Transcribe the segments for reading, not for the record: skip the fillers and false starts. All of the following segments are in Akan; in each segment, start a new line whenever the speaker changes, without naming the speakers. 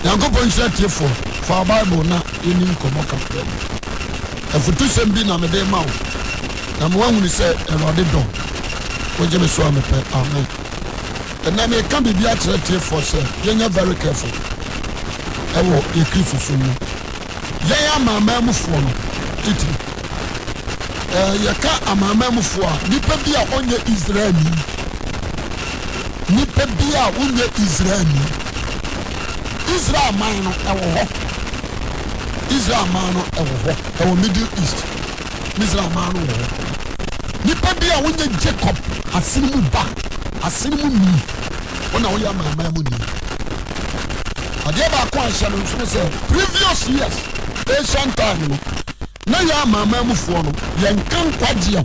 Nyankopɔn nhyira atiefoɔ. Fa wo Bible na yɛnni nkɔmmɔ kakra bi. Afutusɛm bi na mede rema wo, na ma woahunu sɛ Awurade dɔ wo. Wogye me so a mepɛ amen. Ɛnnɛ meka biribi akyerɛ atiefoɔ sɛ yɛnyɛ very careful ɛwɔ yɛ Kristosom mu. Yɛn amanaman mufoɔ no titiri. Ɛɛ yɛka amanaman mufoɔ a, nipa bi a ɔnyɛ Israelni. Nipa bi a wonyɛ Israelni. Israel man no ɛwɔ hɔ. Israel man no ɛwɔ hɔ. Ɛwɔ Middle East. Israel man no wɔ hɔ. Nipa bi a wonyɛ Jacob asene mu ba, asene mu ni, wo na woyɛ amanaman mu ni. Adeɛ baako a ɛhyɛ no nso ne sɛ previous years, ancient time no, na yɛn amanaman mufoɔ no, yɛnka nkwagyeɛ ho.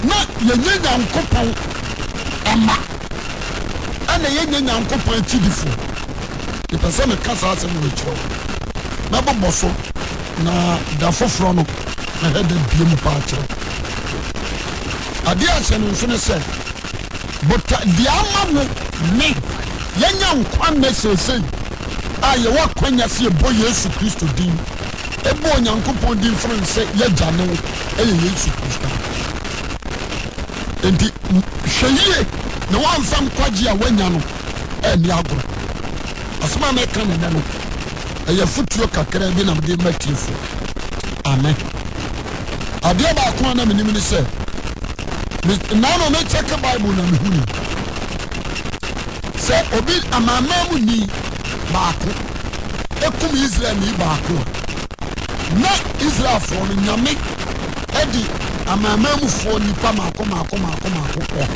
Na yɛnyɛ Nyankopɔn mma, ɛna yɛnyɛ Nyankopɔn akyidifoɔ. Mepɛ sɛ meka saa asɛm wei kyerɛ wo. Mɛbobɔ so na da foforɔ no mɛhɛ da bie mu paa kyerɛ wo. Adeɛ a ɛhyɛ no nso ne sɛ, bota deɛ ama wo me yɛnya nkwa nnɛ seesei a yɛwɔ akwanya sɛ yɛbɔ Yesu Kristo din, ɛbɔ Onyankopɔn din frɛ no sɛ yɛagya ne wo, ɛyɛ Yesu Kristo. Enti hwɛ yie na woamfa nkwagye a woanya no anni agorɔ. Asɛm a meka ne nnɛ no, ɛyɛ afotuo kakra bi na mede ma tiefoɔ. Amen. Adeɛ baako a na menim ne sɛ, nna no mekyɛke Bible na mehu ni sɛ obi amanaman mu ni baako ekum Israelni baako a, na Israelfoɔ no Nyame de amanaman mufoɔ nipa maako maako maako maako ɔha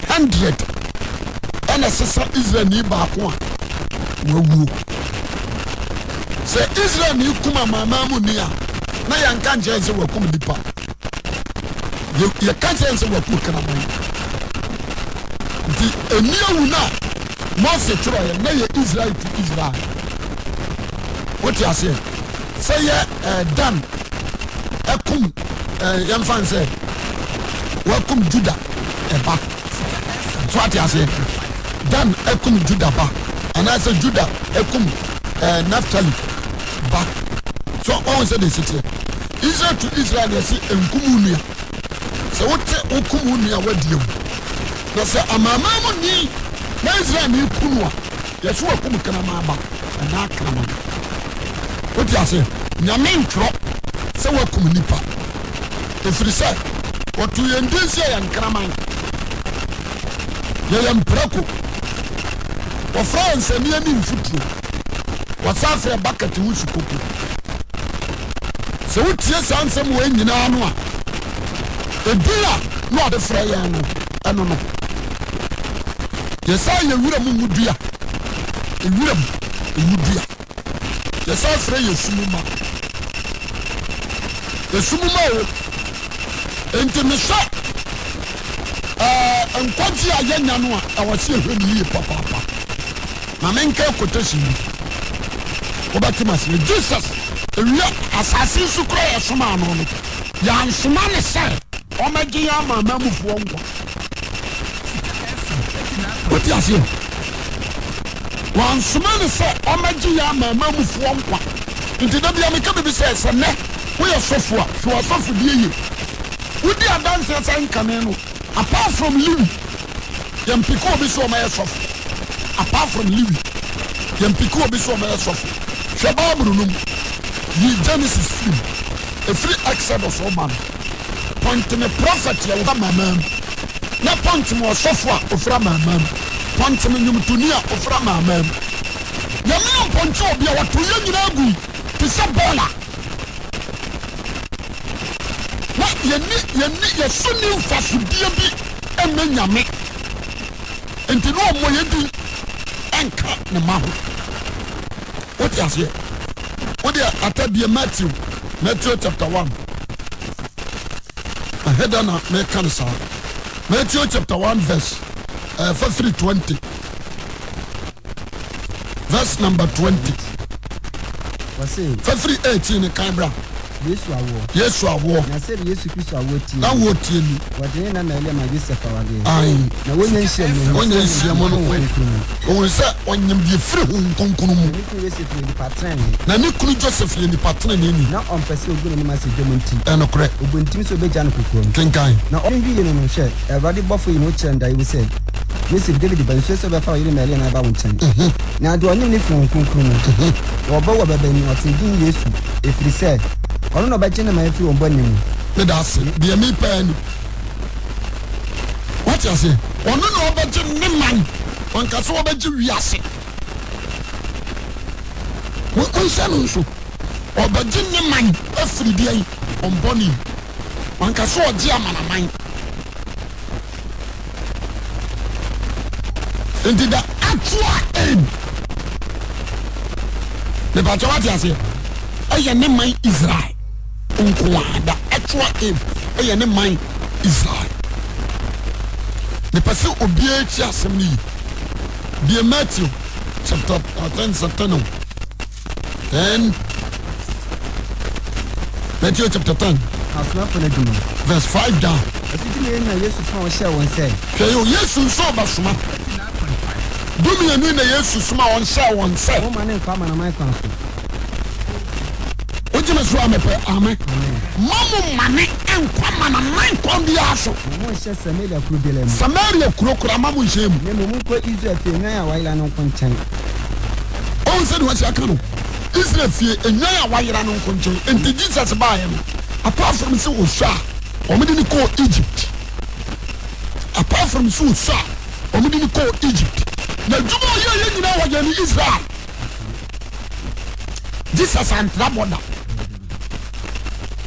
hundred ɛna ɛsesa Israelni baako a wawuo. Sɛ Israelni kum amanaman mu ni a, na yɛnka nkyerɛ sɛ wakum nipa. Yɛka kyerɛ sɛ wakum kraman. Nti ɛni awu no a Mose twerɛeɛ na yɛ Israel to Israel. Wote aseɛ? Sɛ yɛ Dan ɛkum yɛmfa n sɛ wakum Juda ɛba. So ate aseɛ? Dan ɛkum Juda ba anaasɛ Juda ɛkum Naphtali ba. So ɔn sɛ deɛ ɛsiteɛ. Israel to Israel na ɛse nkum wo nua. Sɛ wote wokum wo nua wadi awu. Na sɛ amanaman mu ni na Israel ni ku no a, yɛso wakum kraman ba anaa kraman. Wote aseɛ? Nyame ntwerɛ sɛ wakum nipa. Ɛfiri sɛ wɔto yɛn din sɛ yɛyɛ nkraman. Yɛyɛ mprako. Wɔfrɛ yɛn nsania ne mfuturo. Wɔsan frɛ bucket ho sukoko. Sɛ wotie saa nsɛm wei nyinaa no a, edin a na ɔde frɛ yɛn no, ɛno no. Yɛsan yɛ wuram ngodua. Ewuram ngodua. Yɛsan frɛ yɛ sumuma. Esumuma o. Enti mehwɛ ɛɛ nkwagye a yɛnya no a, ɛwɔ sɛ yɛhwɛ no yie papaapa. Ma menka quotation bi. Wobɛte m'aseɛ. Jesus, ewia asase so koraa yɛsomaa no no, yɛansoma no sɛ ɔmmɛgye yɛn amanamanmufoɔ nkwa. Wote aseɛ? Wansoma no sɛ ɔmmɛgye yɛn amanamanmufoɔ nkwa. Nti da bia meka biribi sɛ, sɛ nnɛ woyɛ sɔfo a, hwɛ w'asɔfodie yie. Wodi adanseɛ sɛ nkane no, apart from Lewi, Yɛmpeke obi sɛ ɔmɛyɛ sɔfo. Apart from Lewi, yɛmpeke obi sɛ ɔmɛyɛ sɔfo. Hwɛ Bible no mu. Yi Genesis firi mu. Ɛfiri Exodus reba no, pɔnte me prɔfɛt a ɔfiri amanaman mu, na pɔnte me ɔsɔfo a ɔfiri amanaman mu, pɔnte me nnwomtoni a ɔfiri amanaman mu. Nyame ampɔnkye obi a ɔtoo yɛn nyinaa gui te sɛ bɔɔla. Na yɛnni, yɛnni, yɛso nni mfasodeɛ bi mmɛ Nyame. Nti na ɔmmɔ yɛn din nka ne mma ho. Wote aseɛ? Wodeɛ ata bie Matthew, Matthew chapter 1. Ɛhɛda na meka no saa. Matthew chapter 1 verse uh, eh, 20. Verse number 20. Fafiri 18 kan bra.
Yesu awoɔ.
Yesu awoɔ.
Na sɛdeɛ Yesu Kristo awoɔ teɛ
Na
nie.
woɔ tie ni.
Wɔde ne na Maria maa Yosef awadeɛ.
Ae.
Na wɔnnya nhyiamu no,
Wɔnnya nhyiamu no,
Honhom Kronkron mu.
Ɔhunu sɛ ɔnyem deɛ ɛfiri Honhom Kronkron mu.
Na ne kunu Yosef yɛ nipa tenenee.
Na ne kunu Joseph yɛ nipa teneneeni.
Na ɔmpɛ sɛ ɔgu n'anim ase dwam nti.
Ɛnokorɛ.
Ɔbɔ ne tirim sɛ ɔbɛgya no kokoam.
Kenkan.
Na ɔdwennwen no no, hwɛ, Awurade bɔfoɔ yii ne ho kyerɛɛ no daeɛ mu sɛ, Yosef, Dawid ba, nsuro sɛ wobɛfa wo yere Maria no aba wo nkyɛn. Na deɛ ɔnyem no firi Honhom Kronkron mu. Na wɔbɛwo ɔbabanin, na wɔato ne din Yesu, ɛfiri sɛ, ɔno na ɔbɛgye ne man afiri wɔn bɔne mu.
Meda ase. Deɛ mepɛ ara ni. Wate aseɛ? Ɔno na ɔbɛgye ne man. Wanka sɛ ɔbɛgye wiase. Monhyɛ no nso. Ɔbɛgye ne man afiri deɛn? Wɔn bɔne mu. Wanka sɛ ɔgye amanaman. Nti the actual aim mepatwa wate aseɛ ɛyɛ ne man Israel nkoa the actual aim ɛyɛ ne man Israel mepɛ sɛ obiara ti asɛm no yi bie Matthew chapter 10 sɛ 10 o 10 Matthew chapter 10
Asomafo no adwuma.
Verse 5 down.
Ɛso dumienu na Yesu soma wɔn hyɛɛ wɔn sɛ.
Hwɛ o, Yesu nso ɔbɛsoma. Dumienu na Yesu soma wɔn hyɛɛ wɔn sɛ.
Momma ne nkɔ amanaman kwan so.
Wogye me so a mepɛ amen. Mma mo mmane nkɔ amanaman kwan biara so.
Na monnhyɛ Samaria kuro biara mu.
Samaria kuro koraa mma monnhyɛ mu.
Na mmom monkɔ Israel fie nnwan a wɔayera no nko nkyɛn.
Wohu sɛdeɛ wɔasi aka no? Israel fie nnwan a wɔayera no nko nkyɛn. Enti Jesus baeɛ no, apart from sɛ ɔsua a wɔde no kɔɔ Egypt, apart from sɛ ɔsua a wɔde no kɔɔ Egypt, n'adwuma a ɔyɛeɛ nyinaa wɔyɛ no Israel. Jesus antra bɔda.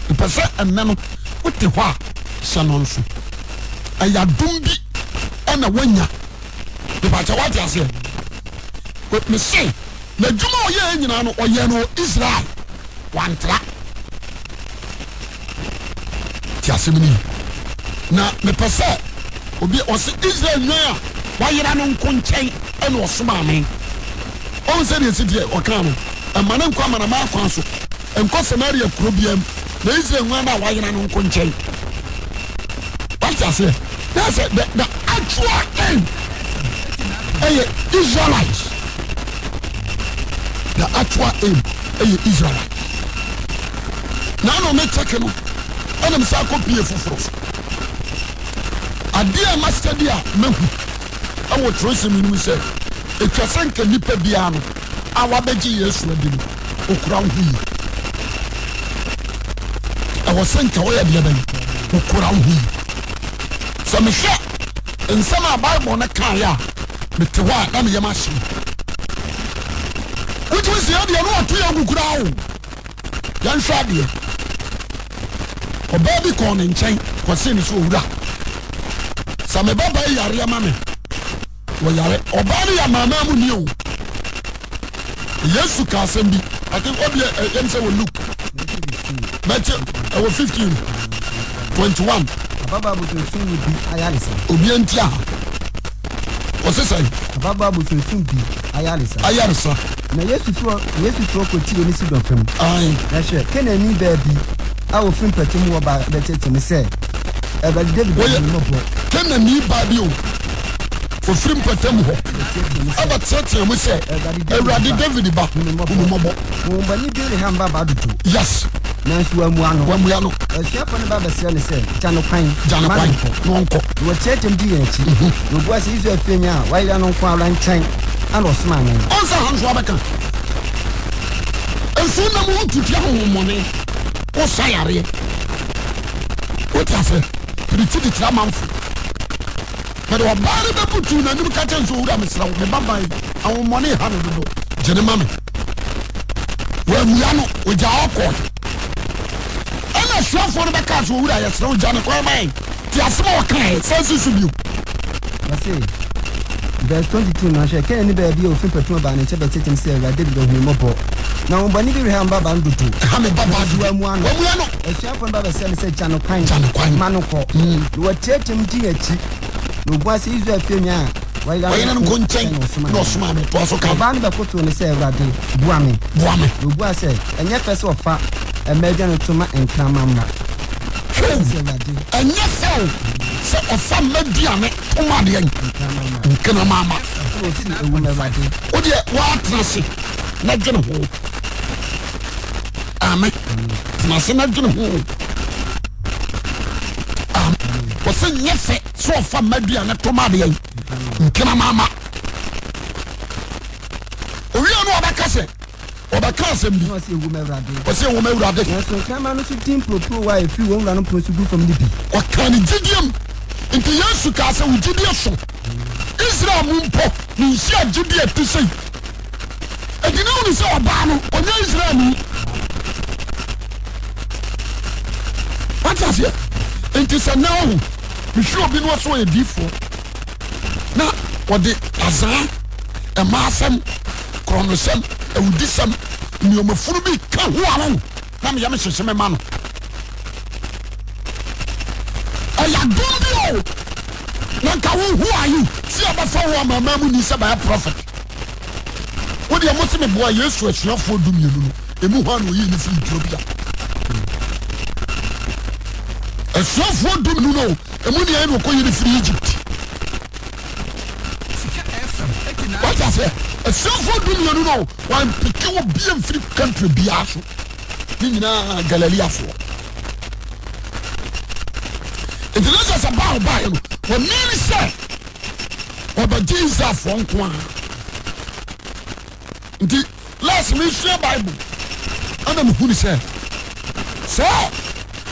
Mepɛ sɛ ɛnnɛ no wote hɔ a hyɛ no nso. Ɛyɛ adom bi ɛna woanya. Mepakyɛ woate aseɛ? Mese n'adwuma a ɔyɛɛ nyinaa no ɔyɛ no Israel. Wantra. Te asɛm no yi. Na mepɛ sɛ obi ɔse Israel nwan a wayera no nko nkyɛn ɛna ɔsomaa me. Ɔhu sɛdeɛ ɛsi teɛ, ɔkaa no, Mma no nkɔ amanaman akwan so, nkɔ Samaria kuro biara mu, na Israel nguan no a wɔayera no nko nkyɛn. Wate aseɛ? Na sɛ the, the actual aim ɛyɛ Israelites. The actual aim ɛyɛ Israelites. Na ano me kyɛke no, ɛna me sa akɔ pie foforɔ so. Adeɛ a ma study a mahu ɛwɔ twerɛsɛm yi mu sɛ, Etwa sɛ nka nipa biara no a wabɛgye Yesu adi no, okura wo ho yie. Ɛwɔ sɛ nka woyɛ deɛ bɛn? Okura wo ho yie. Sɛ mehwɛ nsɛm a Bible no kaeɛ a, mete hɔ a na me yam ahye me. Wotumi sɛ yɛdeɛ no wɔto yɛn gu koraa o. Yɛnhwɛ adeɛ. Ɔbaa bi kɔɔ ne nkyɛn kɔsee no sɛ owura, sɛ me ba baa yareɛ ma me. Wɔyare. Ɔbaa no yɛ amanaman mu ni o. Yesu ka asɛm bi. I think obi ɛyɛm sɛ wɔ Luke. Matthew ɛwɔ 15 21.
Ababaa bosonsomni bi ayaresa.
Obi nti aha. Ɔse sɛn?
Ababaa bosonsom bi ayaresa.
Ayaresa.
Na Yesu firi hɔ Yesu firi hɔ kɔɔ Tiro ne Sidon fam.
Ae.
Na hwɛ, Kanaanni baa bi a ɔfiri mpɔtam hɔ ba bɛteetee no sɛ, Awurade Dawid ba,
Wɔyɛ
hu me mmɔbɔ.
Kanaanni baa bi o, ɔfiri mpɔtam hɔ ɛbɛteatea mu sɛ, Awurade Dawid ba, hu me mmɔbɔ.
Honhommɔne bi reha mmabaa dodo.
Yes.
Nanso wammua no.
Wammua no.
Asuafoɔ no ba bɛsrɛɛ no sɛ, Gya no kwan.
Gya no
Ma no
kwan
nkɔ.
na ɔnkɔ.
Na wɔteateam dii yɛn akyi. Na ɔbuaa sɛ, Israel fie nnwan a wɔayera no nko ara nkyɛn na ɔsomaa me.
Ɔnsa ha nso abɛka. Nso nam wo tutu ahohommɔne, wosa yareɛ. Wote aseɛ? Pirikyi de kyerɛ amanfo. Mede ɔbaa no bɛbutuw n'anim ka kyerɛ no sɛ, Owura, mesrɛ wo, me babaa yi, ahonhommɔne reha no dodo, gye no ma me. Wammua no, ogyaa hɔ kɔe. Ɛnna asuafoɔ no bɛkaa sɛ, Owura, yɛsrɛ wo, gya no kwan ma yɛn. Te asɛm a ɔkaeɛ, san si so bio.
Ɔse, Verse 22 Na hwɛ, Kanaanni baa bi a ofi mpɔtam baa ne nkyɛn bɛteɛteɛm sɛ, Awurade Dawid ba, hu me mmɔbɔ! Na honhommɔne bi reha me babaa no dodo.
Ɛha me babaa
Nanso
dodo.
wammua no.
Wammua no.
Asuafoɔ no ba bɛsrɛɛ no sɛ, Gya no kwan,
Gya no kwan.
ma no nkɔ. Na wɔteateaam dii n'akyi. Na ɔbuaa sɛ, Israel fie nnwan a wɔayera
Wɔayera
no
no
nko
nko nkyɛn
na ɔsomaa
na
me.
ɔsomaa me. Toa so
Na
kan.
ɔbaa no bɛkotoo no sɛ, Awurade, boa me.
Boa me.
Na ɔbuaa sɛ, Ɛnyɛ fɛ sɛ wɔfa. mma aduane to ma nkraman mma.
Hwɛ o, ɛnyɛ fɛ o sɛ ɔfa mma aduane to ma deɛn? Nkraman mma. Wo deɛ woatena ase na dwene ho. Amen. Tena ase na dwene ho. Amen. Wɔsɛ nyɛ fɛ sɛ ɔfa mma aduane to ma deɛn? Nkraman mma. Owia no ɔbɛka sɛ ɔbɛka asɛm bi.
Na ɔse, Ɛwom, Awurade.
Ɔse, Ɛwom, Awurade.
Nanso nkraman no nso di mporoporowa a ɛfiri wɔn wuranom pono so gu fam no bi.
Ɔkaa ne gyidie mu. Nti Yesu kaa sɛ, Wo gyidie so. Israel mu mpo, menhyiaa gyidie a ɛte sei. Enti na wonu sɛ ɔbaa no, ɔnyɛ Israelni. Wate aseɛ? Nti sɛ nnɛ ɔho, mehwɛ obi no ɔsɛ ɔyɛ diifoɔ na ɔde azaa, ɛma asɛm, korɔnosɛm, awudisɛm, nneɛma funu bi ka ho a wɔn na meyɛ me hyehye me ma no. Ɛyɛ adom bi o. Na nka wo who are you sɛ yɛbɛfa wo amanaman mu ni sɛ bɛyɛ prophet. Wo deɛ mo se meboa Yesu asuafoɔ dumienu no emu hwan na oyii no firi Ethiopia? Asuafoɔ dumienu no emu nea ɛna ɔkɔyi no firi Egypt. Wate aseɛ? Asuafoɔ dumienu no wampeke obi amfiri country biara so. Ne nyinaa Galileafoɔ. Nti na sɛ sɛ baa ɔbaeɛ no wɔmini sɛ ɔbɛgye Israelfoɔ nko ara. Nti last mesua Bible ɛna mehunu sɛ sɛ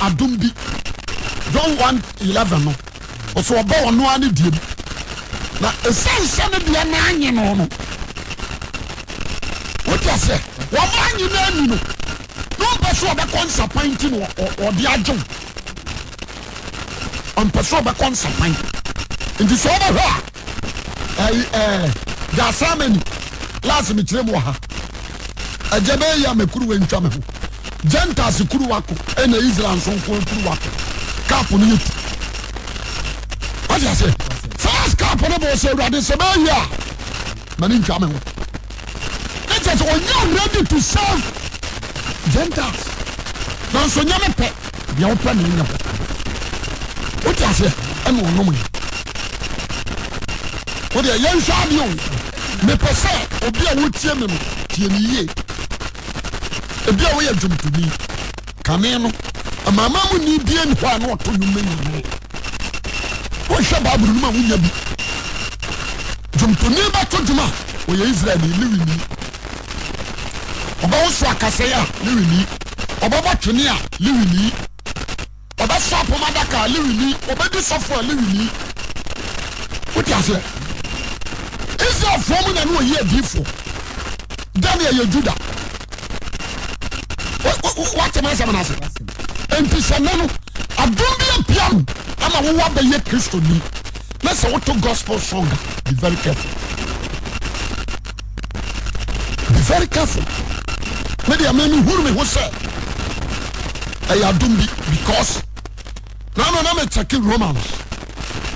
adom bi John 1:11 no ɔsɛ ɔba ɔno ara ne deɛ mu na ɛsiane sɛ ne deɛ no anye no no wote aseɛ wɔn anye no ani no na ɔmpɛ sɛ ɔbɛkɔ nsapan nti na ɔde agye wo ɔmpɛ sɛ ɔbɛkɔ nsapan nti sɛ ɔbɛhwɛ a ɛyi ɛɛ Gethsemane last mekyerɛ mu wɔ ha ɛgya bɛyɛ yi a mɛkuruwa ntwa me ho Gentiles kuruwa ko ɛna Israel nso nko kuruwa ko cup no yɛ tu wate aseɛ first cup no bɔ sɛ awurade sɛ bɛyɛ yi a ma ne ntwa me ho ne kyɛ sɛ ɔnyɛ ready to serve Gentiles nanso nyɛ me pɛ deɛ wopɛ na ɛnyɛ hɔ wote aseɛ ɛna ɔnom yɛ wodeɛ yɛnhwɛ adeɛ o mepɛ sɛ obi a wotie me no tie me yie ebi a woyɛ dwomtoni kane no amama mu ni bie ni hɔ a na ɔto nnwom ma nyame wohwɛ bible no mu a wonya bi dwomtoni bɛto dwom a ɔyɛ israelni lewini Ɔbɛwoso akasɛe a, Lewini. Ɔbɛbɔ twene a, Lewini. Ɔbɛso apam adaka a, Lewini. Ɔbɛdi sɔfo a, Lewini. Wote aseɛ? Israelfoɔ mu na ne wɔyi adiifoɔ. Daniel yɛ Juda. Woate m'asɛm no ase? Enti sɛ nnɛ no, adom bi apia no ama wowɔ abɛyɛ Kristoni na sɛ woto gospel song a, be very careful. Be very careful. Me deɛ me mehunu me ho sɛ ɛyɛ adom bi because na no na me check Romans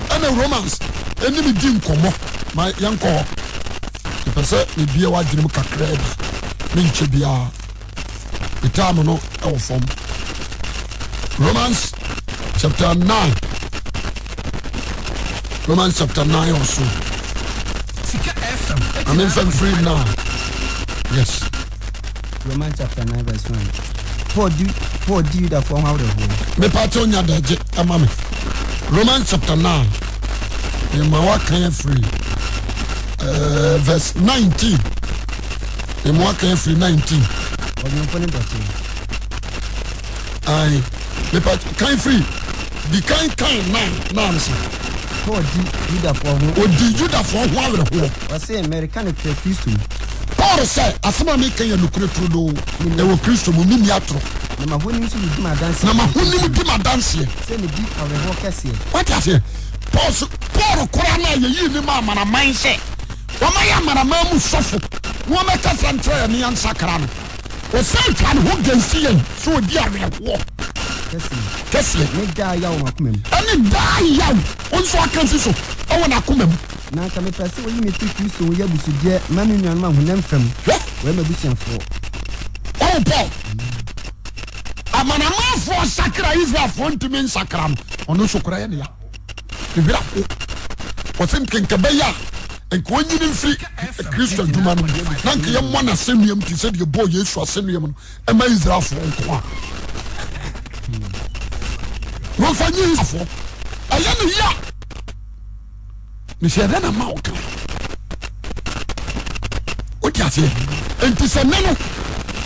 ɛna Romans ɛne me di nkɔmmɔ ma yɛnkɔ hɔ mepɛ sɛ mebie w'adwene mu kakraa bi menkyɛ biara me time no ɛwɔ fam Romans chapter 9 Romans chapter 9 or so Ame nfa mfiri 9 yes
Romans chapter 9 verse 1 Paul di Paul di Yudafoɔ ho awerɛhoɔ.
Mepa kyɛw nya dagye ɛma me Romans chapter 9 mema wakan afiri uh, verse 19 mema wakan afiri 19
Ɔnwomfo ne dɔte.
Ayi mepa kan firi di kan kan 9 9 so.
Paul di Yudafoɔ ho.
Odi Yudafoɔ ho awerɛhoɔ.
Ɔse, Mereka nokorɛ Kristo mu.
Paul sɛ, Asɛm a meka yɛ nokorɛ turodoo, ɛwɔ Kristo mu, menni atorɔ.
Na m'ahonim nso redi m'adanseɛ.
Na m'ahonim di m'adanseɛ.
Sɛ medi awerɛhoɔ kɛseɛ.
Wate aseɛ? Paul so, Paul koraa no a yɛyii no maa amanaman sɛ wɔmmɛyɛ amanaman mu sɔfo na wɔmmɛkasa nkyerɛ yɛn ne yɛnsakra no, ɔsan twaa ne ho gansi yɛn sɛ ɔdi awerɛhoɔ kɛseɛ.
Ne daa yaw wɔ m'akoma mu.
Ɛne daa yaw, wo nso aka nsi so, wɔ n'akoma mu.
Na anka mepɛ sɛ woyi me firi Kristo ho yɛ abusudeɛ ma me nuanom a honam fam
Hwɛ!
wɔyɛ m'abusuafoɔ.
Wahu Paul? Amanamanfoɔ sakra Israelfoɔ ntumi nsakra no, ɔno nso koraa yɛ ne ya. Ne werɛ aho. Ɔsɛ nka nka bɛyɛ a nka ɔnyini mfiri Kristo adwuma no mu na nka yɛmmɔ n'asɛnnuam te sɛ deɛ bɔɔ Yesu asɛnnuam no ɛma Israelfoɔ nko a. Wɔmfa nye Israelfoɔ. Ɛyɛ ne ya. Mesɛ ɛdɛ na ma ɔka. Wote aseɛ? Nti sɛ nne no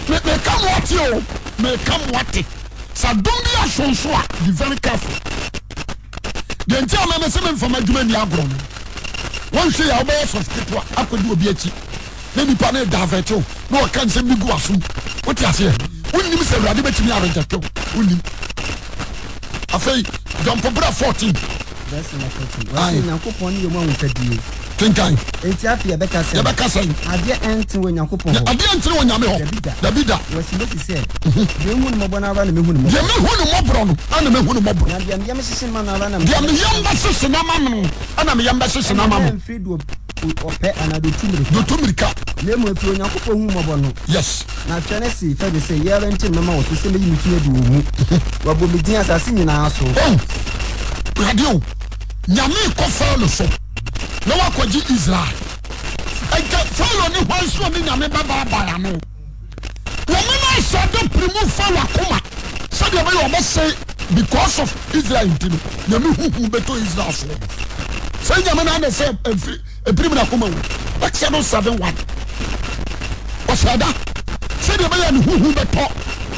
meka mo ate o, meka mo ate. Sɛ adom bi asonso a, be very careful. Deɛ nti a mɛmɛ sɛ memfa m'adwuma nni agorɔ no, wɔnhwɛ yɛ a wobɛyɛ sɔfo ketewa akɔdi obi akyi na nipa no divert wo na ɔka nsɛm bi gu w'asom. Wote aseɛ? Wonnim sɛ Awurade bɛtumi areject wo. Wonnim. Afei, dɔmpo berɛ 14.
Verse number 14. Wɔsi Onyankopɔn ne yɛn mu ahofadie.
Kenkan.
Enti afei yɛbɛka sɛn?
Yɛbɛka sɛn?
Adeɛ ɛntene wɔ Onyankopɔn hɔ.
Adeɛ ɛntene wɔ Nyame hɔ.
Dabi da.
Dabi da.
Wɔsi Mose sɛ, Deɛ mehu no mmɔbɔ no ara na mehu no mmɔborɔ.
Deɛ mehu no mmɔborɔ no ara na mehu no mmɔborɔ.
Na deɛ me yam hyehye ma no ara na me.
Deɛ me yam bɛhyehye no ama no na me yam bɛhyehye no ama no.
Ɛnyɛ mfiri deɛ ɔpɛ anaa deɛ ɔtu mmirika.
Deɛ ɔtu mmirika.
Na mmom ɛfiri Onyankopɔn ahummɔbɔ no.
Yes.
Na twerɛ no se, Farao se, Yei ara nti na mɛma wo so sɛ mɛyi me tumi adi wɔ wo mu. Wɔabɔ me din asase nyinaa so.
Oh, Awurade o, Nyame rekɔ Farao so na wakɔgye Israel. Nka Farao ne hwan so ɔne Nyame bɛbaabae ano? Nyame no ahyɛ da pirimu Farao akoma sɛdeɛ ɛbɛyɛ ɔbɛsɛe because of Israel nti no, Nyame huhu bɛtɔ Israel soɔ. Sɛ Nyame no ana sɛ mfiri Ebinom na koma wu. Exodus 7 1. Ɔhyɛ da sɛdeɛ ɛbɛyɛ ne huhu bɛtɔ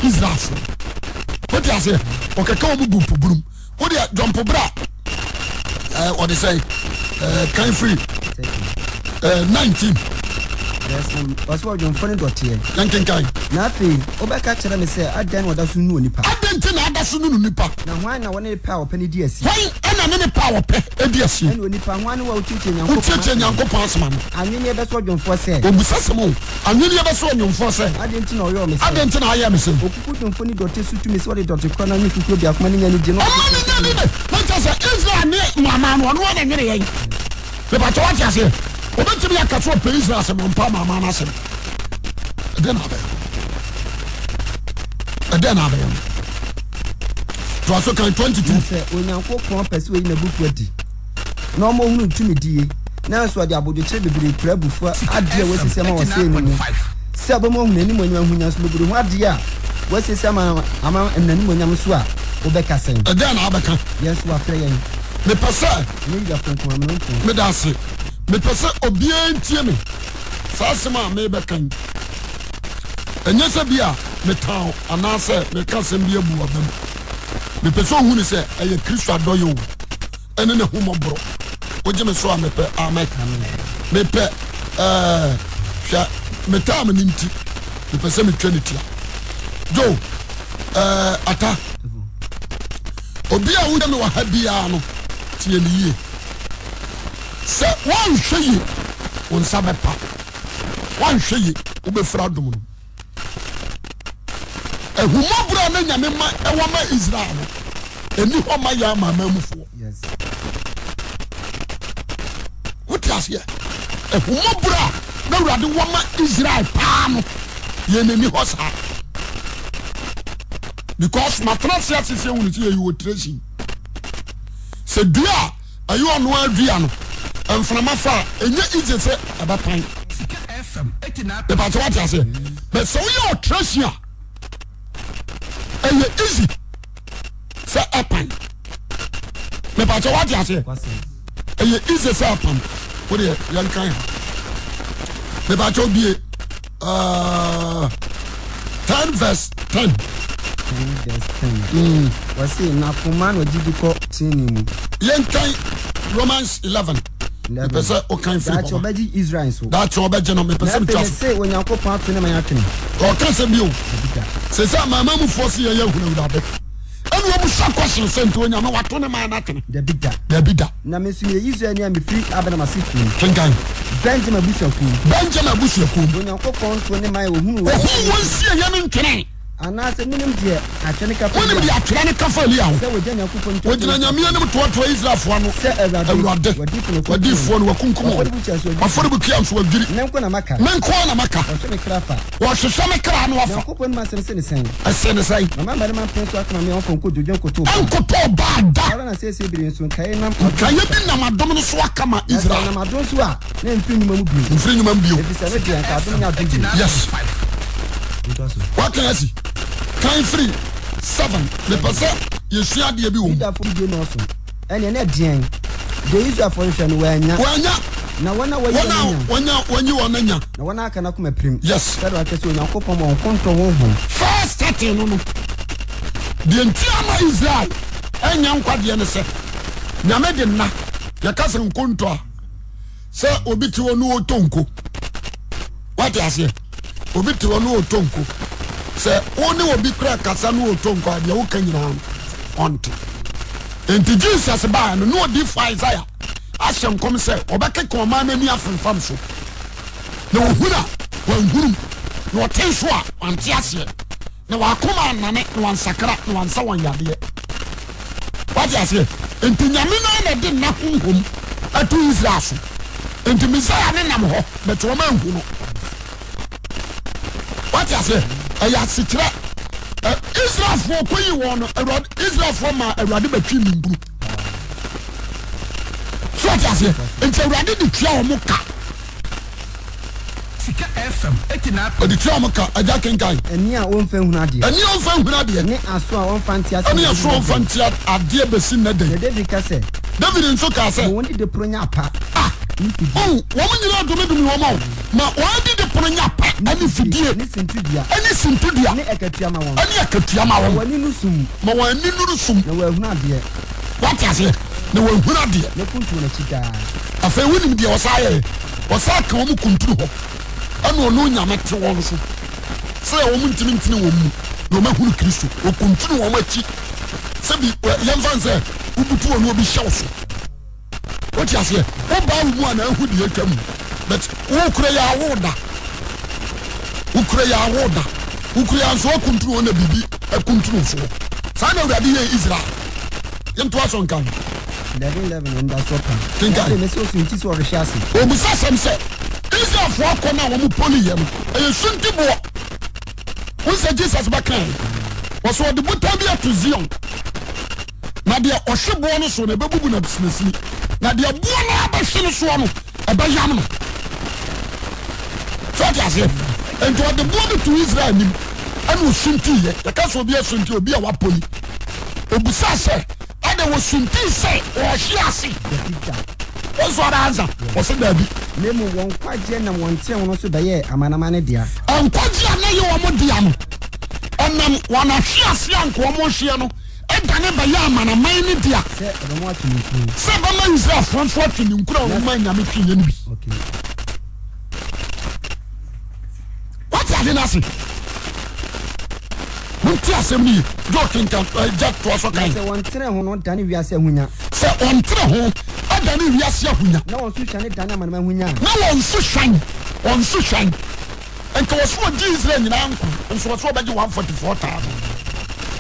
Israelfoɔ. Wote aseɛ? Ɔkɛkɛ wɔn gu mpoburum. Wodeɛ dɔmpo bra ɛɛ ɔde sɛn ɛɛ kan firi ɛɛ 19.
Ɔsɛ ɔdwomfo ne dɔteɛ.
Yɛnkenkan.
Na afei wobɛka kyerɛ me sɛ adɛn na ɔda so nu onipa?
Adɛn nti na ada so nunu nipa?
Na hwan na wɔne ne pɛ a ɔpɛ no di asie?
Hwan na ne ne pɛ a ɔpɛ di asie?
Ɛne onipa, hwan ne wo a wotiatia Nyankopɔn
Wotiatia
asɛm ano?
Nyankopɔn asɛm ano.
Anwenneɛ bɛsɔ ɔdwomfoɔ sɛ.
Ɔbisa sɛm o. Anwenneɛ bɛsɔ ɔnwomfoɔ sɛ.
Adɛn nti na ɔyɔɔ me sɛɛ?
Adɛn nti na ayɛɛ me sei?
Okuku dwomfoɔ ne dɔte so tumi sɛ ɔde dɔte korɔ no anwene kukuo biako ma ne nya anigye na ɔde
Ɔma ne nya anigye. Na kyerɛ sɛ Israel ne Maamaa no, ɔno ara na ɛnwene yɛn. Mepakyɛ wate aseɛ? Obetumi aka sɛ ɔpɛ Israel asɛm, ɔmpɛ amanaman no asɛm. Ɛdɛn na abɛyɛ? Ɛdɛn na abɛyɛ no? Toa so kan 22.
Na sɛ Onyankopɔn pɛ sɛ oyi n'abufuo adi, na ɔma ohunu ne tumidie, nanso ɔde abodwokyerɛ bebree kura abufuo adeɛ a wasiesie ama ɔsɛe no mu, sɛ ɔbɛma wahunu n'animuonyam ahonya nso mmɔborɔhunu adeɛ a wasiesie ama ama n'animuonyam nso a, wobɛka sɛn?
Ɛdɛn na abɛka?
Yɛn nso wafrɛ yɛn.
Mepɛ sɛ.
Ɛnyɛ Yudafo nko, amanamfo nso.
Meda ase. Mepɛ sɛ obiara ntie me. Saa asɛm a merebɛka yi, ɛnyɛ sɛ bi a metan wo anaasɛ meka asɛm bi abu w'abam. Mepɛ sɛ ohu ne sɛ ɛyɛ Kristo adɔyɛ o, ɛne n'ahummɔborɔ. Wogye me so a mepɛ amen. Mepɛ ɛɛ hwɛ metaa me no nti, mepɛ sɛ metwa ne tia. Joe, ɛɛ ata, obi a woyɛ me wɔ ha biara no, tie me yie. Sɛ woanhwɛ yie, wo nsa bɛpa. Woanhwɛ yie, wobɛfiri adom no mu. Ahummɔborɔ a na Nyame ma ɛwɔ ma Israel no, ɛni hɔ ma yɛn amanamanmufoɔ. Wote aseɛ? Ahummɔborɔ a na Awurade wɔ ma Israel paa no, yɛn ani hɔ saa. Because matena ase asese ehunu sɛ yɛyɛ wɔ tracing. Sɛ dua a ɛyɛ ɔno ara dua no, mframa fa a, ɛnyɛ easy sɛ ɛbɛpan. Mepa sɛ wate aseɛ. But sɛ woyɛ ɔtrɛsi a, ɛyɛ easy sɛ ɛpan. Mepa sɛ wate aseɛ. Ɛyɛ easy sɛ ɛpan. Wodeɛ yɛnkan ha. Mepa sɛ obie. Uh, 10 verse 10.
10 verse 10. Wɔse na koma na ɔgye di kɔ tenenee mu.
Yɛnkan Romans 11. Mepɛ sɛ ɔkan firi hɔ.
Daakye ɔbɛgye Israel nso.
Daakye ɔbɛgye no mepɛ sɛ metwa so.
Na afei mese Onyankopɔn ato ne man atwene.
Ɔka sɛ bio. Sɛ sɛ amanamanmufoɔ se yɛyɛ ahunu Awurade. Ɛna wɔn bisa question sɛ nti Onyame wato ne man no atwene?
Dabi da.
Dabi da.
Na me nso meyɛ Israelni a mefiri Abraham asefoɔ mu.
Kenkan.
Benyamin abusuakuo mu.
Benyamin abusuakuo mu.
Onyankopɔn ntoo ne man a ɔhunuu wɔn.
Ɔhuu wɔn sieeɛ no ntwenee.
Anaasɛ monim deɛ atwerɛ no ka fa
Wonim
Elia
deɛ
ho?
atwerɛ no ka fa Elia ho?
Sɛ wɔgyina Nyankopɔn anim toatoa
Wɔgyina Nyame
Israelfoɔ
anim toatoa Israelfoɔ ano.
Sɛ Awurade,
Awurade,
w'adiyifoɔ no wakunkum wɔn.
w'adiyifoɔ no wakunkum wɔn.
W'afɔrebukyia nso adwiri.
W'afɔrebukyia nso adwiri.
Me nko na maka.
Me nko ara na maka.
Wɔhwɛ me kra fa.
Wɔhwehwɛ me kra no afa.
Nyankopɔn anom asɛm se ne sɛn?
Ɛse ne sɛn?
Mama mmarima mpene so aka ma me a wɔmfa nkotodwe nkotoo Baal.
Nkotoo Baal da.
Saa ara na seesei bere yi nso, nkaeɛ nam adom
Nkaeɛ
so.
bi nam adom no so aka ma
Na sɛ
Israel.
ɛnam adom so a, na ɛmfiri nnwuma mu bio.
Mfiri nnwuma mu bio.
Ɛfiri sɛ ɛno deɛ, anka adom nyɛ adom bio.
Yes. Waka asi. Kan firi 7. Mepɛ sɛ yɛsua adeɛ bi wɔ mu.
Yudafoɔ gyidie nnɔɔso. Ɛnneɛ na ɛdeɛn? Deɛ Israelfoɔ hwehwɛ no, wɔannya.
Wɔannya.
Na wɔn a wɔayi
Wɔn
wɔn
a
anya.
wɔanya wɔayi wɔn anya.
Na wɔn a aka no akoma pirim.
Yes.
Sɛdeɛ wɔatwerɛ sɛ, Onyankopɔn ma wɔn nkonto honhom.
First starting no no, deɛ nti ama Israel ɛnyɛ nkwagyeɛ ne sɛ, Nyame de nna, yɛka sɛ nkonto a, sɛ obi te hɔ ne ɔtɔ nko. Wate aseɛ? Obi te hɔ ne ɔtɔ nko. Sɛ wo ne obi kura kasa ne ɔtɔ nko a, deɛ woka nyinaa no, ɔnte. Nti Jesus baa no, ne odiifo Isaiah ahyɛ nkɔm sɛ ɔbɛkeka ɔman no ani afemfam so. Na wɔhunu a, wɔanhunu, na wɔte nso a, wɔante aseɛ. Na wɔn akoma annane, na wɔansakra, na wɔansa wɔn yadeɛ. Wate aseɛ? Nti Nyame no ara na ɛde nna honhom ato Israel so. Nti Messiah no nam hɔ, but wɔn anhu no. Wate aseɛ? Ɛyɛ asekyerɛ. Israelfoɔ kɔyi wɔn no, Awurade, Israelfoɔ maa Awurade bɛtwe ninkunu. So wate aseɛ? Nti Awurade de tua wɔn ka.
Sika FM 89.
Ɔde tua wɔn ka. Agya kenkan.
Ani a wɔmfa nhunu adeɛ.
Ani a wɔmfa nhunu adeɛ.
Ne aso a wɔmfa nte asɛm
Ɛne aso a wɔmfa nte adeɛ bɛsi nnɛ da yi.
Na David ka sɛ.
David nso kaa sɛ.
Ma wɔn didipono nyɛ apa.
Ah!
Ne fidie.
Oh, wɔn nyinaa domedome wɔn o. Ma wɔn didipono nyɛ apa. Ɛne fidie.
Ne sintidua.
Ɛne sintidua.
Ne akatua ma wɔn.
Ɛne akatua ma wɔn.
Ma wɔn ani nnu sum.
Ma wɔn ani nnuru sum.
Na wɔahunu adeɛ.
Wate aseɛ? Na wɔahunu adeɛ.
Na kuntun wɔn akyi daa.
Afei wonim deɛ ɔsan yɛɛ? Ɔsan ka wɔn kuntunu hɔ, ɛna ɔno Nyame te wɔn so, sɛdeɛ wɔn ntumi ntene wɔn mu na wɔn ahunu Kristo. Ɔkuntunu wɔn akyi. Sɛbi, yɛmfa no sɛ wobutu wɔn na obi hyɛ wo so. Wote aseɛ? Wobaa wo mu a na ahu deɛ atwa mu. But wokura yi a woda. Wokura yi a woda. Wokura yi a nso woakuntunu wɔn na biribi akuntunu soɔ. Saa na Awurade yɛɛ Israel. Yɛntoa so nka ho.
11:11 Anidasoɔ pa.
Kenkan.
Afei mese osunti sɛ ɔrehwe ase.
Wɔbisa asɛm sɛ, Israelfoɔ akɔ no a wɔn poliiɛ no, ɛyɛ suntiboɔ. Wohu sɛ Jesus bɛkae, wɔsɛ ɔde botan bi ato Zion, na deɛ ɔhwe boɔ no so no ɛbɛbubu no asinasini, na deɛ boɔ no abɛhwe no soɔ no ɛbɛyam no. So ɔte aseɛ? Nti ɔde boɔ bi to Israel anim ɛna osuntiiɛ. Yɛka sɛ obi asunti, obi a wapoli. Obisaa sɛ, Ɛna wɔsuntii sɛ wɔrehwe ase.
Dabi da.
Wo nso ara ansa? Wɔse daabi.
Na mmom wɔn nkwagyeɛ nam wɔn nteɛho no so bɛyɛɛ amanaman no dea.
Nkwagyeɛ a na ɛyɛ wɔn dea no, ɛnam wɔn ahweaseɛ a anka wɔrehweɛ no dane bɛyɛɛ amanaman no dea.
Sɛ ɛbɛma wɔatwe ninkunu.
Sɛ ɛbɛma Israelfoɔ nso atwe ninkunu a wɔmaa anyame tweeɛ no bi.
Okay.
Wate ade no ase? Monte asɛm no ye. Joe kenkan, eh, Jack toa so
Na
kan.
sɛ wɔn ntere ho no dane wiase ahonya.
Sɛ wɔn ntere ho dane wiase ahonya.
Na wɔn so hwane dane amanaman ahonya a.
Na wɔn so hwan, wɔn so hwan. Nka wɔso wɔgye Israel nyinaa nkwa, nso wɔso wɔbɛgye 144,000.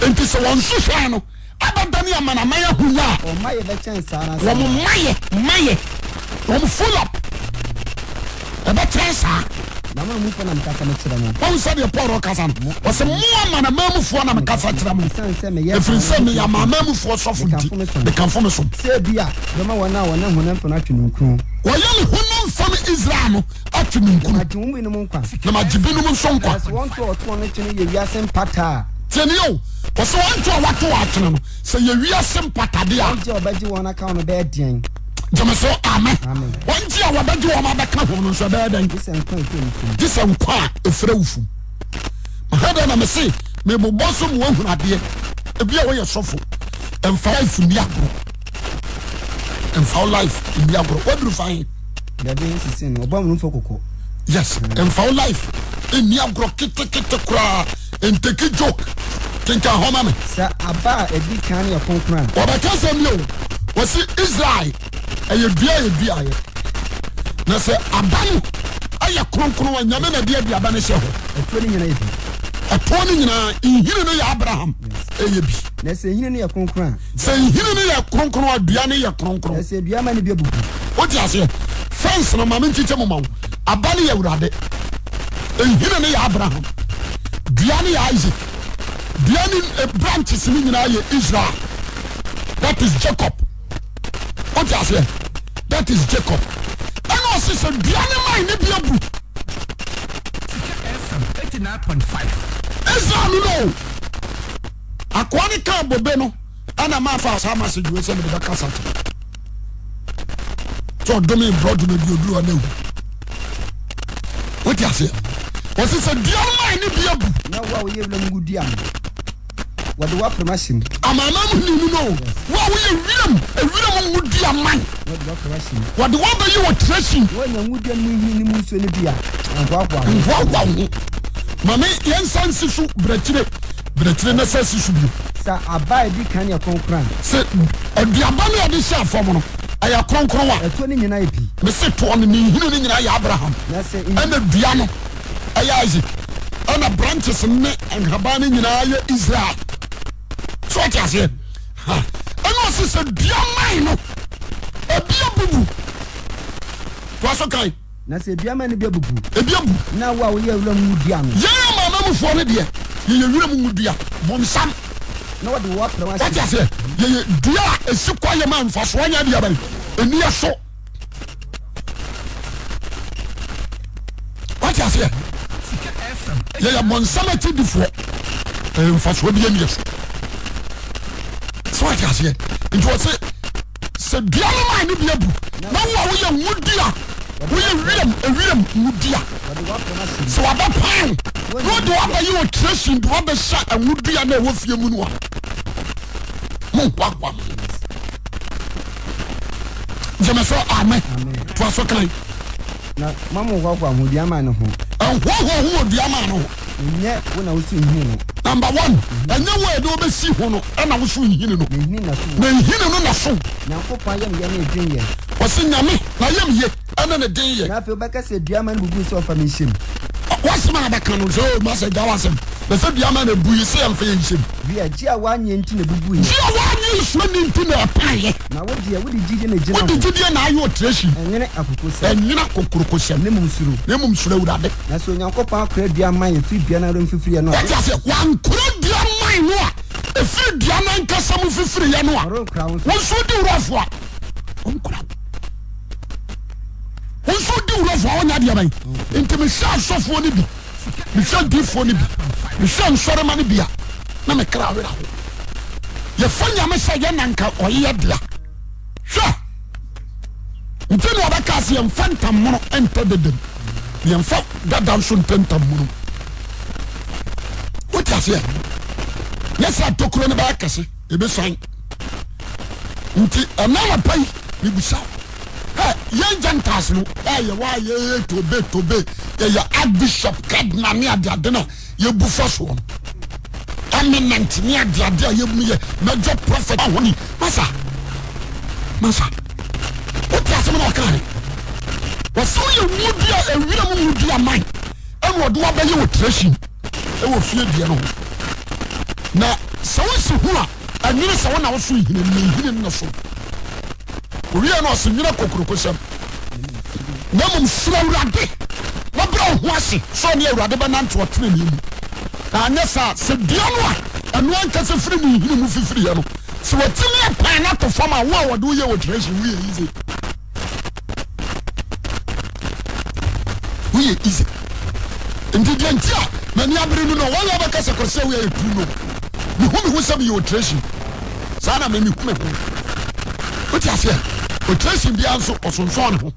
Enti sɛ wɔn so hwan no abɛdane amanaman ahonya a.
Wɔn mmayɛ bɛkyɛn saa ara
Wɔn mmayɛ, mmayɛ, wɔn full up, ɛbɛkyɛn saa.
Na mo mufoɔ na mekasa mekyerɛ mo.
Wahu sɛdeɛ Paul rekasa no? Ɔse, Mo amanamanmufoɔ na mekasa kyerɛ mo,
Esiane sɛ meyɛ
ɛfiri sɛ meyɛ
amanamanmufoɔ
amanamanmufoɔ sɔfo nti, mekamfo me som.
Sɛ ebia bɛma wɔn a wɔnam honam fam no atwe ninkunu.
Wɔyɛ me honam fam Israel no atwe ninkunu.
Na magye wɔn mu binom nkwa.
Na magye binom nso nkwa.
Na sɛ wɔn to a wɔto wɔn no twene yɛ wiase mpata a.
Tie nie o, ɔse wɔn to a wɔato wɔn atwene no, sɛ yɛ wiase mpatadeɛ a.
Wɔn gye a wɔbɛgye wɔn aka ho no bɛyɛ deɛn?
Gyeme so amen.
Amen.
Wɔn gye a wɔbɛgye wɔn abɛka ho no nso ɛbɛyɛ dɛn?
Gye sɛ nkwa a ɛfiri awufo mu.
Gye sɛ nkwa a ɛfiri awufo mu. Mahwɛ dɛn na mese mebobɔ so ma woahunu adeɛ. Ebi a woyɛ sɔfo, mfa life nni agorɔ. Mfa wo life nni agorɔ. Woaduru fa he?
Dabi nsisi no, ɔbɔ amunumfo kɔkɔ.
Yes, mfa wo life nni agorɔ ketekete koraa. Nteki joke. Kenkan hɔ ma me.
Sɛ aba a ɛdi kan no yɛ kronkron a.
Wɔbɛka asɛm bi o, wɔsi Israel ɛyɛ dua a yɛduaeɛ. Na sɛ aba no ɛyɛ kronkron a, Nyame na ɛde aduaba no hyɛ hɔ.
Afuo no nyina yɛ bi.
Ɛtoɔ no nyinaa nhini no yɛ Abraham ɛyɛ bi.
Na sɛ nhini no yɛ kronkron a.
Sɛ nhini no yɛ kronkron a dua no yɛ kronkron.
Na sɛ dua ma no bi abubu.
Wote aseɛ? Fɛnse no ma me nkyekyɛ mu ma wo. Aba no yɛ Awurade. Nhini no yɛ Abraham. Dua no yɛ Isaac. Dua no eh, branches no nyinaa yɛ Israel. That is Jacob. Wote aseɛ? That is Jacob. Ɛna ɔse sɛ dua no man no bi abu.
Sika FM 89.5.
Israel no no. Akoa no kaa bobe no ɛna maa fa saa message wei sɛ mede bɛkasa kyerɛ. Sɛ ɔdome borɔdoma bi oduru hɔ na ewu. Wote aseɛ? Wɔse sɛ dua no man no bi abu.
Na wo a woyɛ wuram ngo dua no, wɔde wo aprɛm ahyɛ mu.
Amanaman mu hene no, wo a woyɛ wiram ewiram ngo dua man.
Wɔde wo aprɛm ahyɛ mu.
Wɔde wo abɛyi wɔ tracing.
Na woanya ngo dua no mu nhini no mu nsuo no bi a, nhoahoa wo ho.
Nhoahoa wo ho. Ma me yɛnsa nsi so brɛkyire brɛkyire na sa si so bio.
Sɛ aba a ɛdi kan yɛ kronkron a.
Sɛ aduaba no a yɛde hyɛɛ fam no, ɛyɛ kronkron a.
Ɛtoɔ no nyinaa yɛ pi.
Mese toɔ no, ne nhini no nyinaa yɛ Abraham.
Na sɛ
Ɛna dua no ɛyɛ Isaac. Ɛna branches ne nhaban no nyinaa yɛ Israel. So ɔte aseɛ? Ha. Ɛna ɔse sɛ dua man no, ebi abubu. Toa so kan.
Na sɛ dua man no bi abubu.
Ebi abu.
Na wo a woyɛ wuram ngo dua no.
Yɛn amanamufoɔ no deɛ, yɛyɛ wuram ngo dua, bonsam.
Na wɔde wo aprɛw ahyɛ.
Wate aseɛ? Yɛyɛ dua a ɛsi kwaeɛ ma mfasoɔ nyɛ adeɛ bɛn, ɛni ɛso. Wate aseɛ? Yɛyɛ bonsam akyidifoɔ, ɛyɛ mfasoɔ bi ɛni ɛso. So wate aseɛ? Nti wɔse sɛ dua no maa ne bi abu na wo a woyɛ ngo dua, woyɛ wiram ewiram ngo dua, sɛ wabɛpan na ɔde wabɛyɛ ɔtirɛsin de wabɛhyɛ ngo dua na ɛwɔ fie mu no a, monhoahoa mo ho. Gyeme so amen. Toa so kan.
Na ma mo hoahoa ho dua maa no ho.
Nhoahoa ho wɔ dua maa no ho.
Ɛnyɛ wo na woso nhini no.
Number one, ɛnyɛ wo a yɛde wo bɛsi ho no ɛna woso nhini no.
Na nhini na so wo.
Na nhini no na so.
Nyankopɔn ayamyɛ ne den yɛ.
Wɔse Nyame n'ayamye ɛne ne den yɛ.
Na afei wobɛka sɛ dua ma no bubui sɛ ɔmfa me nhyɛ mu.
W'asɛm a bɛka no sɛ oh masa gya w'asɛm na sɛ dua ma no abu yi sɛ yɛmfa yɛn nhyɛ mu.
Wiɛ, gye a woanyɛ nti na ebubuiɛ.
Gye a woanyɛ nsuo nni nti na ɛpaeɛ.
Na wo deɛ, wode gyidie na egyina ho.
Wode gyidie na ayɛ otirehyin.
Ɛnwene akokurokosɛm.
Ɛnwene akokurokosɛm.
Na mmom suro.
Na mmom suro Awurade.
Na sɛ Onyankopɔn akora dua mman a ɛfiri dua no ara mu fifiriiɛ no a.
Wote aseɛ? Wankora dua mman no a ɛfiri dua no ankasa mu fifiriiɛ no a.
Ɔrenkora wo nso.
Wo nso wodi wurɔfo a, ɔnkora wo. Wo nso wodi wurɔfo a, ɔnyɛ adeɛ bɛn? Nti mehwɛ asɔfoɔ no bi, mehwɛ adiifoɔ no bi, mehwɛ nsɔrema no bi a, na me kra werɛ ho. Yɛfa Nyame sɛ yɛn na nka ɔyɛ dea. Hwɛ! Nti na ɔbɛka sɛ yɛmfa ntammono ntɛ dedam, na yɛmfa dada nso ntɛ ntammono. Wote aseɛ? Nyɛ sɛ atokuro no bɛyɛ kɛse, ɛbɛsuan. Nti ɛna anɔpa yi, mebusa wo, hɛ, yɛn Gentiles no, ɛ yɛwɔ a yɛyɛ tobe tobe, yɛyɛ archbishop, cardinal ne adeade no a yɛbu fa soɔ no, eminent ne adeade a yɛmu yɛ major prophet ahoni, masa, masa, wote asɛm na ɔka ne, wɔsɛ woyɛ nwudua, ewira mu nwudua man, ɛna ɔde wabɛyɛ wɔ tracing ɛwɔ fie deɛ no ho. Na sɛ wosi ho a, ɛnwene sɛ wo na woso nhini no, na nhini no na so. Owie no ɔse nwene kokurokosɛm. Na mmom suro Awurade na brɛ wo ho ase sɛ ɔne Awurade bɛnante ɔtenenee mu. Na anyɛ saa, sɛ dua no a ɛno ankasa firi ne nhini mu fifiriiɛ no, sɛ watumi apan no ato fam a, wo a wɔde wo yɛ wɔ tracing woyɛ easy. Woyɛ easy. Nti deɛ nti a m'ani abere no no, wɔn a wɔbɛka sɛ Kwasi Awuah yɛ too no, mehu me ho sɛ meyɛ otracing. Saa na me mehu me ho. Wote aseɛ? Otracing biara nso ɔsonsɔn ne ho.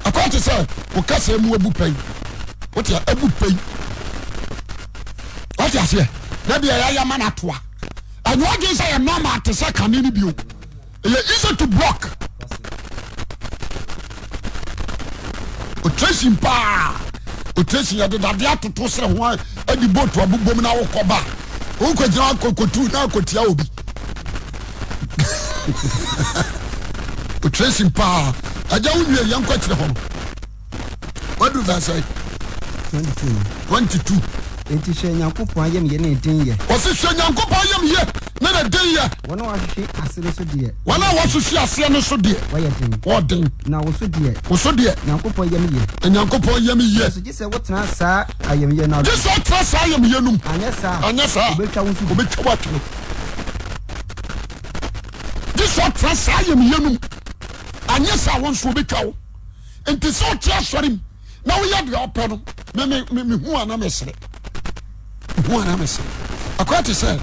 Akɔ te sɛ wo kasa mu abu pɛn. Wote abu pɛn. Wote aseɛ? Na deɛ yɛayɛ ma no atoa. Ɛnyɛ ɔdwen sɛ yɛ normal te sɛ kane no bio. Ɛyɛ easy to block. Otracing paa. Otracing yɛde dadeɛ atoto srɛ ho adi boat abobom na wokɔ ba. Wokɔgyina akɔkɔtu na akɔtia obi. Otracing paa. Agya wo nwie yɛnkɔ akyire hɔ no. Wadu verse 22. 22.
Enti hwɛ Nyankopɔn ayamyɛ ne ne denyɛ.
Ɔse hwɛ Nyankopɔn ayamyɛ ne ne denyɛ.
Wɔn a wɔahwehwe ase no so deɛ.
Wɔn a wɔhwehwe aseɛ no so deɛ.
Wɔyɛ den.
Wɔyɛ den.
Na wo so deɛ.
Wo so deɛ.
Nyankopɔn yam yɛ.
Na Nyankopɔn yam yɛ.
Nanso gye sɛ wotena saa ayamyɛ no ano.
Gye sɛ wotena saa ayamyɛ no mu.
Anyɛ saa a.
Anyɛ saa a.
Wɔbɛtwa wo nso bi.
Wɔbɛtwa wo atwene. Gye sɛ wotena saa ayamyɛ no mu. Anyɛ saa a wo nso wɔbɛtwa wo. Nti sɛ wote asɔre mu na woyɛ deɛ ɔpɛ no, me me me mehu a na mesere. Mehu a na mesere. Akɔyɛ te sɛ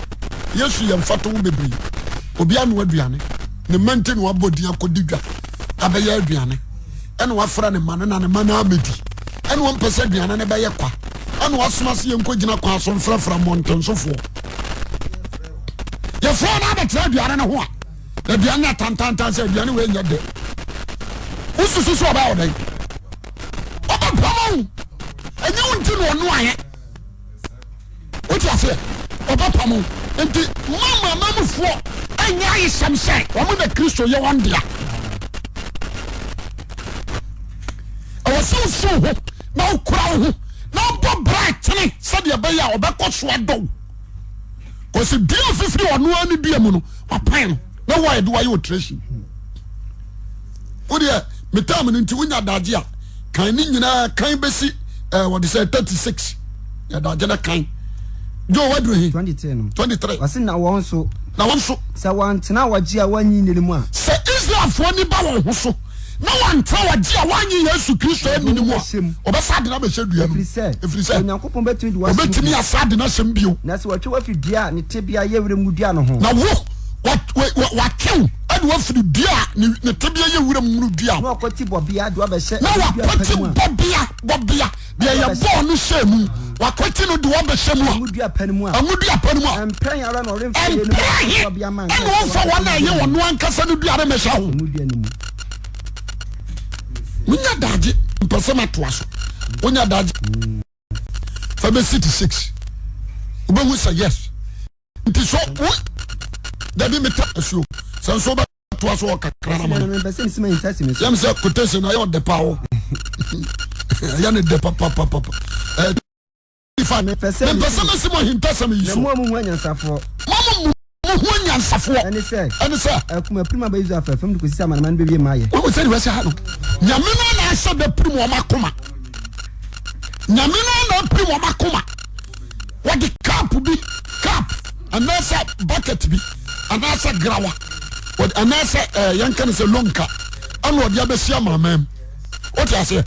Yesu yɛ mfatoho bebree. Obi anoa aduane, ne mma nti na wabɔ din akɔdi dwa abɛyɛ aduane. Ɛna wafrɛ ne mma no na ne mma no amɛdi. Ɛna wɔmpɛ sɛ aduane no bɛyɛ kwa. Ɛna wasoma sɛ yɛnkɔgyina kwan so mfrɛfrɛ mmɔntensofoɔ. Yɛfrɛ no abɛtena aduane no ho a, aduane no atantantan sɛ aduane wei nyɛ dɛ. Wosusu sɛ ɔbɛyɛ ɔdɛn? Ɔbɛpam wo. Ɛnyɛ wo nti na ɔno ayɛ. Wote aseɛ? Ɔbɛpam wo. Nti mama amamufoɔ ɛnyɛ ayesɛm sɛ wɔn na Kristo yɛ wɔn dea. Ɛwɔ sɛ wosi wo ho na wokura wo ho na wobɔ bra tene sɛdeɛ ɛbɛyɛ a ɔbɛkɔ so adɔ wo. Kɔsi dua fifiri ɔno ara ne dua mu no wapan no na wo a yɛde wayɛ operation. Wodeɛ metam no nti wonya adagye a kan ne nyinaa kan bɛsi ɛɛ wɔde sɛ 36 yɛdagye no kan. Joe waduru he?
23 no.
23.
Ɔse na wɔn nso.
Na wɔn nso.
Sɛ wɔantena wɔgye a wɔannye nni no mu a.
Sɛ Israelfoɔ ani ba wɔn ho so na wɔantena wɔgye a wɔannye Yesu Kristo anni no mu a, wɔbɛsa ade no abɛhyɛ dua no mu.
Ɛfiri sɛ, Onyankopɔn bɛtumi de wɔahyɛ mu
Wɔbɛtumi
bio.
asa ade no ahyɛ mu bio.
Na sɛ wɔtwe wo afiri dua a ne tebea yɛ wuram dua no ho.
Na wo, wɔatwe wo de wo afiri dua a ne tebea yɛ wuram nwunu dua ho.
Na wɔakɔte bɔbea de wo abɛhyɛ
Na
dua pa
wɔakɔte
no mu a.
bɔbea, bɔbea, deɛ yɛbɔɔ no hyɛɛ mu, wɔakɔte no de wo abɛhyɛ mu a.
Ngo dua pa no mu a.
Ngo dua pa no mu a.
Mpɛn ara na ɔremfa yeinom
Mpɛn ahe
bɔbea mma
ɛna
nka sɛ
ɔmfa wɔn a
wɔabɛhyɛ
ɛyɛ
ngo dua no
ɔno
mu.
ankasa no dua no mmɛhyɛ ho.
Ngo dua no mu.
Wonya daagye mpɛ sɛ matoa so. Wonya daagye fa bɛsi ti six wobɛhu sɛ yes nti so wo dabi meta asuo sɛ nso wobɛtoa so wɔ kakra na ma no yɛm sɛ quotation ayɛ ɔdɛ pa wo ɛyɛ ne dɛ papapapapa mepɛ sɛ mesi mo ahintasɛm yi so
na mo a mo ho anyansafoɔ
mo mo mo ho anyansafoɔ
ɛne sɛ
ɛne sɛ
akuma pirim aba Israel fam de kɔsi sɛ amanaman no bɛwie mayɛ
wɔn sɛ deɛ wɔsi ha no nyame no na ahyɛ da pirim wɔn akoma nyame no na apirim wɔn akoma wɔde cup bi cup anaasɛ bucket bi anaasɛ grawa anaasɛ ɛɛ eh, yɛnka no sɛ lonka ɛna ɔde abɛsi amanaman mu wote aseɛ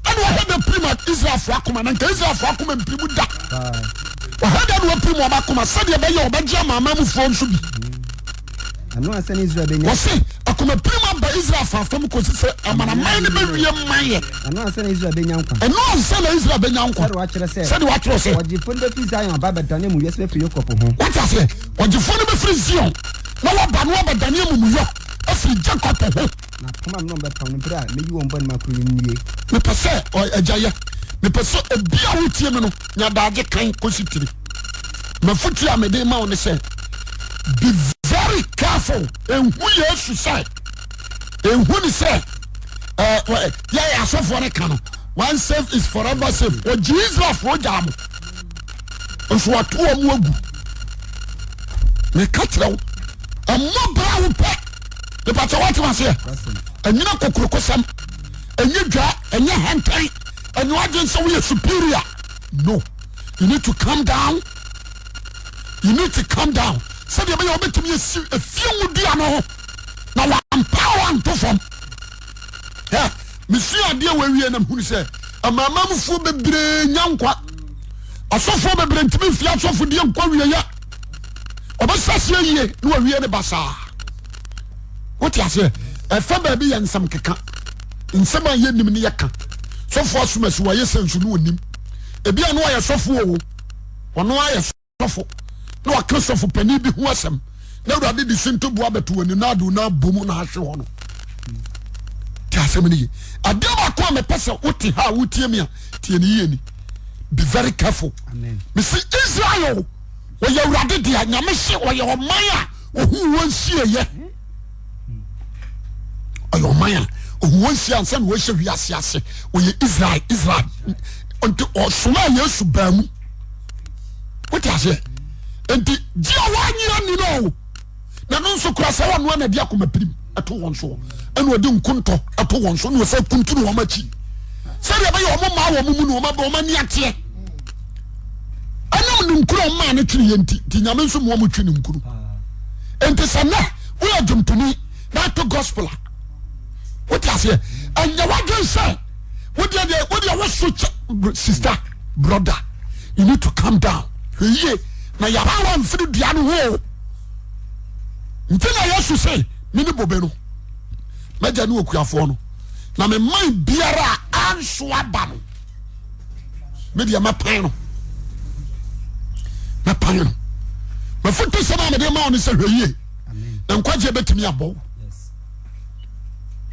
ɛna ɔhɛ da pirim Israelfoɔ akoma na nka Israelfoɔ akoma mpirim da ɔhɛ da na wapirim wɔn akoma sɛdeɛ ɛbɛyɛ ɔbɛgye amanaman mufoɔ nso bi
Ɛno ansa na Israel bɛnya.
Wɔse akoma pirim aba Israel afaafa mu kɔsi sɛ amanaman no bɛwie mayɛ.
Ɛno ansa na Israel bɛnya nkwa.
Ɛno ansa na Israel bɛnya nkwa.
Sɛdeɛ wɔatwerɛ sɛ.
Sɛdeɛ wɔatwerɛ sɛ.
Ɔgyefoɔ no bɛfiri Zion aba abɛdane amumuyɛ so afiri Yakob ho.
Wote aseɛ? Ɔgyefoɔ no bɛfiri Zion na waba na wabɛdane amumuyɔ afiri Jacob ho.
Na apam a me ne wɔn bɛpam no berɛ a mɛyi wɔn bɔne mu akɔ no nie.
Mepɛ sɛ, Agya yɛ, mepɛ sɛ obi a wotie me no nya daagye kan kɔsi tiri. M'afotuo a mede ma wo ne sɛ, be very careful. Nhu Yesu sɛ, nhu ne sɛ, ɛɛ yɛ asɔfoɔ no ka no, one save is forever save. Ɔgye Israelfoɔ gyaa mo, nso wato wɔn agu. Meka kyerɛ wo, ɛmmɔ bra wo pɛ. Mepakyɛ woate maseɛ? Ɛnyina kokurokosɛm, ɛnyɛ dwa, ɛnyɛ hantan, ɛnyɛ wadwen sɛ woyɛ superior. No. You need to calm down. You need to calm down. Sɛdeɛ ɛbɛyɛ wobɛtumi asi efie ho dua no ho na wampa wo anto fam. Ɛ mesua adeɛ wɔ awie na mehunu sɛ amanamanmufoɔ bebree nya nkwa. Asɔfoɔ bebree ntumi mfie asɔfodie nkɔ wieɛ. Ɔbɛhyɛ aseɛ yie na wawie ne basaa. Wote aseɛ? Ɛfa baabi yɛ nsɛm keka. Nsɛm a yɛnim ne yɛka. Sɔfoɔ asomasi wayɛ sɛ nso ne ɔnim. Ebi a na ɔyɛ sɔfo o, ɔno ayɛ sɔfo na waka sɔfo panin bi ho asɛm na awurade de sinto boa bɛto w'ani na ade na abɔ mu na ahwe hɔ no. Te asɛm no ye. Adeɛ baako a mepɛ sɛ wote ha a wotie me a tie ne yie ni. Be very careful. Mesi Israel ɔyɛ awurade dea. Nyame se ɔyɛ ɔman a ohuu wɔn sieyɛ. Ɔyɛ ɔman a ohu wɔn sie ansa na wɔahyɛ wiase ase. Ɔyɛ Israel, Israel. Nti ɔsomaa Yesu baa mu. Wote aseɛ? Nti gye a woanye anni no o, na no nso kora sɛ wɔnoa na de akoma pirim ɛto wɔn soɔ, ɛna ɔde nkontɔ ɛto wɔn so, na ɔsɛ kuntunu wɔn akyi sɛdeɛ ɛbɛyɛ wɔn mmaa wɔn mu na wɔn abɛ wɔn ani ateɛ. Ɛnam ne nkunu a wɔn maa no twene yɛ nti, nti nyame nso mu wɔn twe ne nkunu. Nti sɛ nɛ woyɛ dwomtoni na ato gospel a, wote aseɛ, ɛnyɛ wadwen sɛ wodeɛ deɛ wodeɛ woso kyɛ sister brother, you need to calm down. Hwɛ yie na yaba wa mfiri dua no ho o. Nti na Yesu se me ne bobe no, m'agya ne okuafoɔ no, na me man biara a anso aba no, me deɛ mɛpan no, mɛpan no. Mafoto sɛm a mede ma wo no sɛ hwɛ yie na nkwagyeɛ bɛtumi abɔ wo.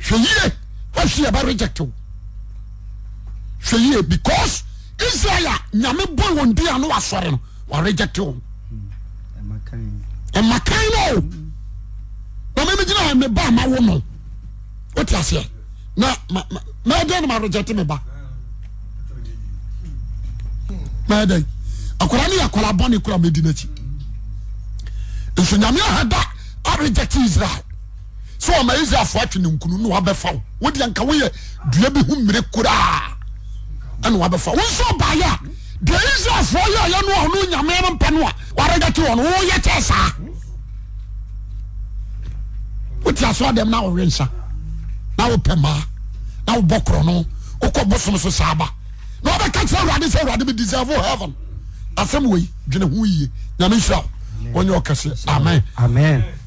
Hwɛ yie wahwe yɛbɛ reject wo. Hwɛ yie because Israel a nyame bɔ wɔn din ano asɔre no wa reject wɔn. Ɛmakan no o. Na mɛmɛ gyina hɔ me ba ma wo no. Wote aseɛ na mɛdɛn na ma reject me ba. Mɛdɛn akwadaa no yɛ akwadaa bɔne kura mɛdi n'akyi. Nso nyame ahada a reject Israel. Sɛ ɔma Israelfoɔ atwe ne nkunu na wabɛfa wo. Wo deɛ nka woyɛ dua bi ho mmire koraa ɛna wabɛfa wo nso ɔbaeɛ a deɛ Israelfoɔ yɛɛyɛ no a ɔno nyame no mpɛ no a wareject wɔn woyɛ kyɛɛ saa. Wote asɔre dɛm na wɔwe nsa na wopɛ maa na wobɔ korɔ no wokɔ bosom so saa ba na wɔbɛka kyerɛ Awurade sɛ Awurade me deserve heaven. Asɛm wei dwene ho yie. Nyame nhyira wo. Wɔnyɛ ɔkɛse. Amen.
Amen.